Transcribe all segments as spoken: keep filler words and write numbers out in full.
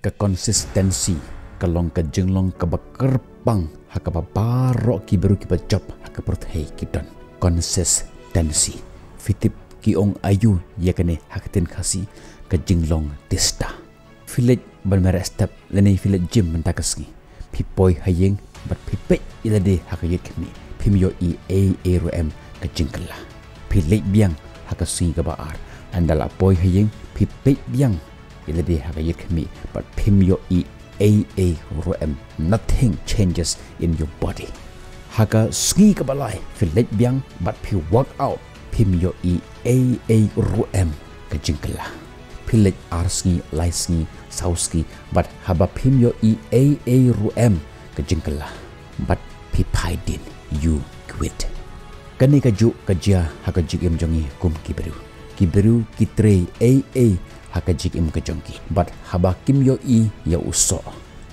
Ka consistency ka long ka jinglong kaba kyrpang ha kaba baroh ki briew kiba jop ha ka pyrthei ki don. Consistency. Phi tip ki ong aïu ïa kane ha ka ktien Khasi? Ka jinglong tista. Phi leit ban mareh step lane phi leit gym mynta ka sngi. Phi poi ha ïing bad phi peit ïa lade ha ka ïit khmih, phim ïohi ei ei ruh em ka jingkylla. Phi leit biang ha ka sngi kaba ar, ynda la poi ha ïing phi peit biang ïa lade ha ka ïit khmih bad phim ïohi ei ei ruh em. Nothing changes in your body. Ha ka sngi kaba lai phi leit biang bad phi workout, phim ïohi ei ei ruh em ka jingkylla. Phi leit ar sngi, lai sngi, saw sngi bad haba phim ïohi ei ei ruh em ka jingkylla, bad phi phai dien, you quit. Kane kajuh ka jia ha ka jingim jong ngi kum ki briew. Ki briew ki trei ei ei ha ka jingim ka jong ki, bad haba kim ïohi ïa u soh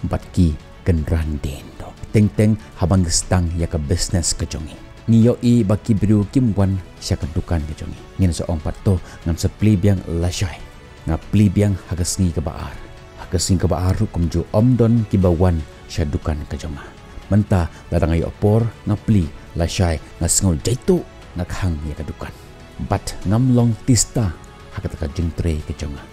bad ki kynran dien. Teng teng haba ngi sdang ïa ka business ka jong ngi, ngi ïohi ba ki briew kim wan sha ka dukan ka jong ngi. Ngin sa ong pat, to ngan sa plie biang lashai. Nga plie biang ha ka sngi kaba ar. Ha ka sngi kaba ar ruh kumjuh ym don kiba wan sha dukan ka jong nga. Mynta lada nga ïoh por nga plie lashai, nga sngew jaituh, nga khang ïa ka dukan. Bad ngam long tista ha kata ka jingtrei ka jong nga.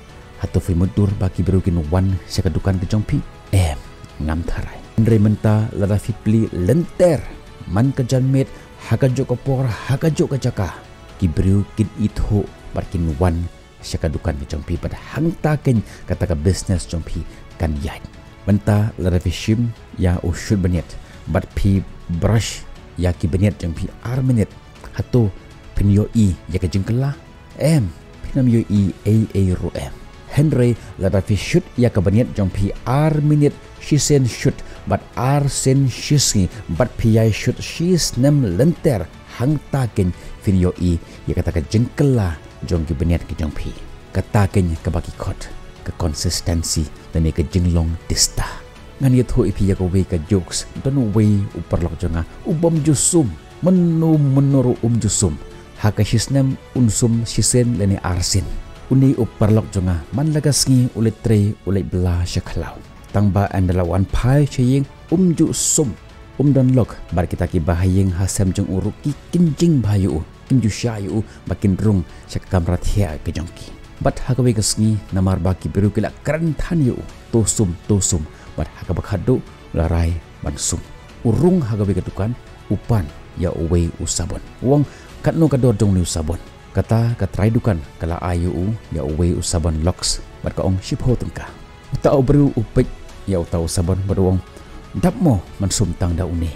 Hato phi mutdur ba ki briew kin wan sha ka dukan ka jong phi? Em, ngam tharai. Hynrei mynta lada phi plie lynter man ka janmiet, ha kajuh ka por, ha kajuh ka jaka, ki briew kin ithuh bad kin wan sha ka dukan ka jong phi, bad hangta keiñ kata ka business jong phi kan ïaid. Mynta lada phi shim ïa u shoot bniat bad phi brush ïa ki bniat jong phi ar minit, hato phin ïohi ïa ka jingkylla? Em, phin ym ïohi ei ei ruh em. Hynrei lada phi shoot ïa ka bniat jong phi ar minit shisien shoot bad ar sien shisngi bad phi ïai shoot shisnem lynter, hangta keiñ phin ïohi ïa kata ka jingkylla jong ki bniat ki jong phi. Kata keiñ kaba ki khot ka consistency lane ka jinglong tista. Ngan ïathuh ïa phi ïa kawei ka jokes. Don uwei u paralok jong nga u bym ju sum. Mynno mynno ruh um ju sum. Ha ka shisnem un sum shisien lane arsien. Une u paralok jong nga man la ka sngi u leit trei, u leit bylla sha khlaw. Tang ba ynda la wan phai sha ïing um ju sum. Um don lok bad kita kiba ha ïing ha sem jong u ruh ki kynjing bha ïa u, kim ju shah ïa u ba kin rung sha ka kamra thiah ka jong ki. Bad ha kawei ka sngi namar ba ki briew ki la kren than ïa u, to sum, to sum, bad ha kaba khatduh u la rai ban sum. U rung ha kawei ka dukan, u pan ïa uwei u sabon. U ong, katno ka dor jong une u sabon? Kata ka trai dukan ka la ai ïa u ïa uwei u sabon Lux bad ka ong shiphew tyngka. Uta u briew u peit ïa uta u sabon bad u ong, dap mo ban sum tang da une.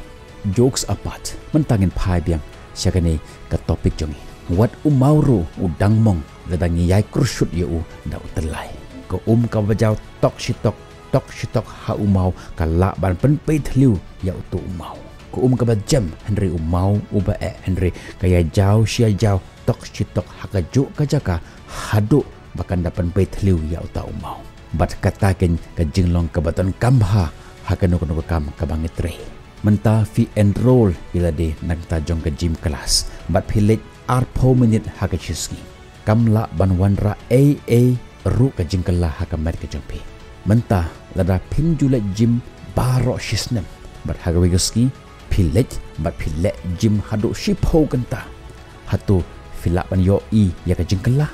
Jokes apart, mynta ngin phai biang sha kane ka topic jong ngi. Wat u maw ruh u dang mong lada ngi ïai kyrshut ïa u da u tyllai. Ka um kaba jaw tok shi tok, tok shi tok ha u maw ka lah ban pynpei thliew ïa uto u maw. Ka um kaba jem hynrei u maw uba eh hynrei ka ïa jaw shi ïa jaw tok shi tok ha kajuh ka jaka haduh ba kan da pynpei thliew ïa uta u maw. Bad kata keiñ ka jinglong kaba donkam bha ha kano kano ka kam kaba ngi trei. Mynta phi enroll ïa lade na ka bynta jong ka gym class bad phi leit arphew minit ha ka shisngi. Kam lah ban wanrah ei ei ruh ka jingkylla ha ka met ka jong phi. Mynta lada phin ju leit gym baroh shisnem bad ha kawei ka sngi phi leit bad phi leh gym haduh shiphew kynta, hato phi lah ban ïohi ïa ka jingkylla?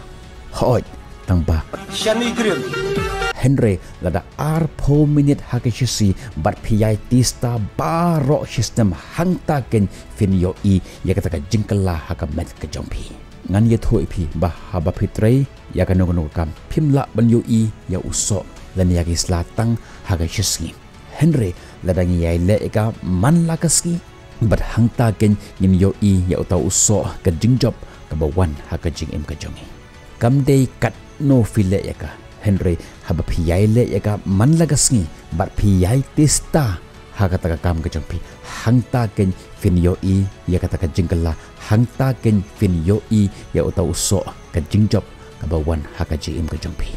Hooid, tang ba shani grim. Hynrei lada arphew minit ha ka shisngi bad phi ïai tista baroh shisnem, hangta keiñ phin ïohi ïa kata ka jingkylla ha ka met ka jong phi. Ngan ïathuh ïa phi ba haba phi trei ïa kano kano ka kam phim lah ban ïohi ïa u soh lane ïa ki sla tang ha ka shisngi. Hynrei lada ngi ïai leh ïa ka man la ka sngi bad hangta keiñ ngin ïohi ïa uta u soh, ka jingjop kaba wan ha ka jingim ka jong ngi. Kam dei katno phi leh ïa ka, hynrei haba phi ïai leh ïa ka man la ka sngi bad phi ïai tista ha kata ka kam ka jong phi, hangta keiñ phin ïohi ïa kata ka jingkylla, hangta keiñ phin ïohi ïa uta u soh, ka jingjop kaba wan ha ka jingim ka jong phi.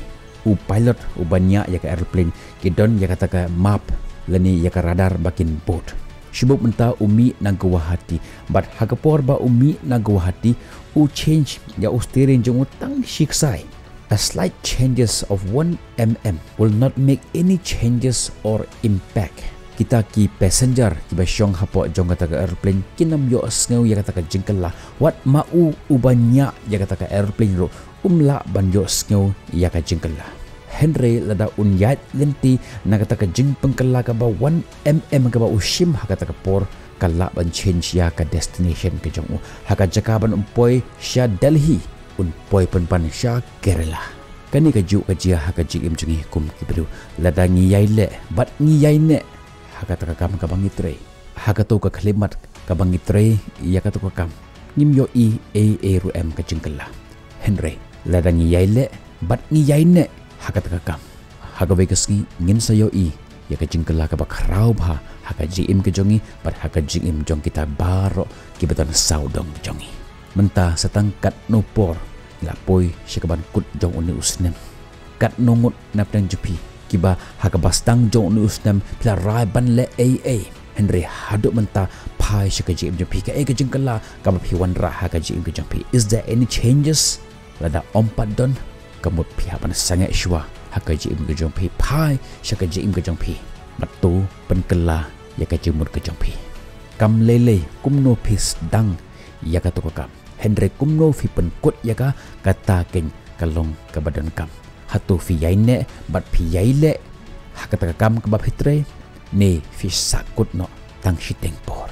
U pilot uba ñiah ïa ka aeroplane ki don ïa kata ka map lane ïa ka radar ba kin bud. Shu buh mynta u mih na Guwahati, bad ha ka por ba u mih na Guwahati u change ïa u steering jong u tang shi ksai. A slight changes of one mm will not make any changes or impact. Kita ki passenger kiba shong hapoh jong kata ka aeroplane kin ym ïohsngew ïa kata ka jingkylla. Wat ma u uba ñiah ïa kata ka aeroplane ruh um lah ban ïohsngew ïa ka jingkylla. Hynrei lada un ïaid lynti na kata ka jingpynkylla kaba one mm kaba u shim ha kata ka por, ka lah ban change ïa ka destination ka jong u. Ha ka jaka ban um poi sha Delhi, un poi pynban sha Kerala. Kane kajuh ka jia ha ka jingim jong ngi kum ki briew. Lada ngi ïai leh bad ngi ïai neh ha kata ka kam kaba ngi trei, ha kato ka khyllipmat kaba ngi trei ïa kato ka kam, ngim ïohi ei ei ruh em ka jingkylla. Hynrei lada ngi ïai leh bad ngi ïai neh ha kata ka kam, ha kawei ka sngi ngin sa ïohi ïa ka jingkylla kaba khraw bha ha ka jingim ka jong ngi bad ha ka jingim jong kita baroh kiba don sawdong jong ngi. Mynta sa tang katno por ngi la poi sha kaban kut jong une u snem? Katno ngut na pdeng jong phi kiba ha kaba sdang jong une u snem phi la rai ban leh ei ei, hynrei haduh mynta phai sha ka jingim jong phi, kaei ka jingkylla kaba phi wanrah ha ka jingim ka jong phi? Is there any changes? Lada ym pat don, ka mut phi hap ban sangeh shuwa ha ka jingim ka jong phi, phai sha ka jingim ka jong phi bad to pynkylla ïa ka jingmut ka jong phi. Kam lei lei kumno phi sdang ïa kato ka kam, hynrei kumno phi pynkut ïa ka, kata keiñ ka long kaba donkam. Hato phi ïai neh bad phi ïai leh ha kata ka kam kaba phi trei, ne phi sahkut noh tang shiteng por?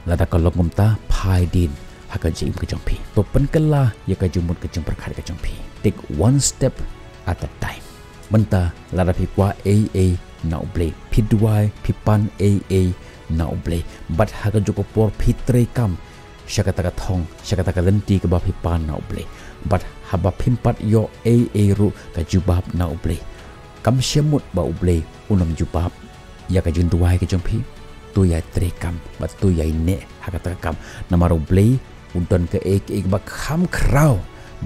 Lada ka long kumta, phai dien ha ka jingim ka jong phi, to pynkylla ïa ka jingmut ka jingpyrkhat ka jong phi. Take one step at a time. Mynta lada phi kwah ei ei na U Blei, phi duwai, phi pan ei ei na U Blei, bad ha kajuh ka por phi treikam sha kata ka thong, sha kata ka lynti kaba phi pan na U Blei. Bad haba phim pat ïoh ei ei ruh ka jubab na U Blei, kam shym mut ba U Blei un ym jubab ïa ka jingduwai ka jong phi. To ïai treikam bad to ïai neh ha kata ka kam, namar U Blei u don kaei kaei kaba kham khraw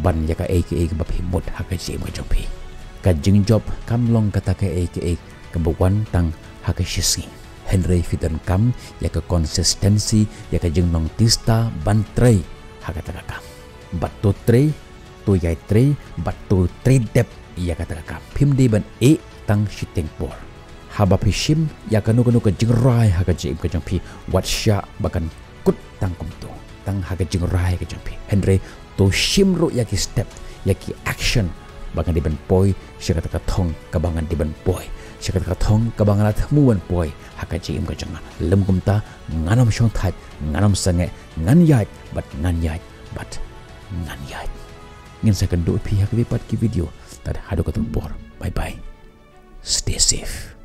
ban ïa kaei kaei kaba phi mut ha ka jingim ka jong phi. Ka jingjop kam long kata kaei kaei kaba wan tang ha ka shisngi, hynrei phi donkam ïa ka consistency, ïa ka jinglong tista ban trei ha kata ka kam. Bad to trei, to ïai trei bad to trei dep ïa kata ka kam. Phim dei ban ïeh tang shiteng por. Haba phi shim ïa kano kano ka jingrai ha ka jingim ka jong phi, wat shah ba kan kut tang kumto, tang ha ka jingrai ka jong phi, hynrei to shim ruh ïa ki step, ïa ki action, ba ngan dei ban poi sha kata ka thong kaba ngan dei ban poi, sha kata ka thong kaba nga la thmu ban poi ha ka jingim ka jong nga. Lym kumta, ngan ym shongthait, ngan ym sangeh, ngan ïaid bad ngan ïaid bad ngan ïaid. Ngin sa ïakynduh ïa phi ha kawei pat ki video. Tad haduh kato ka por, bye bye, stay safe.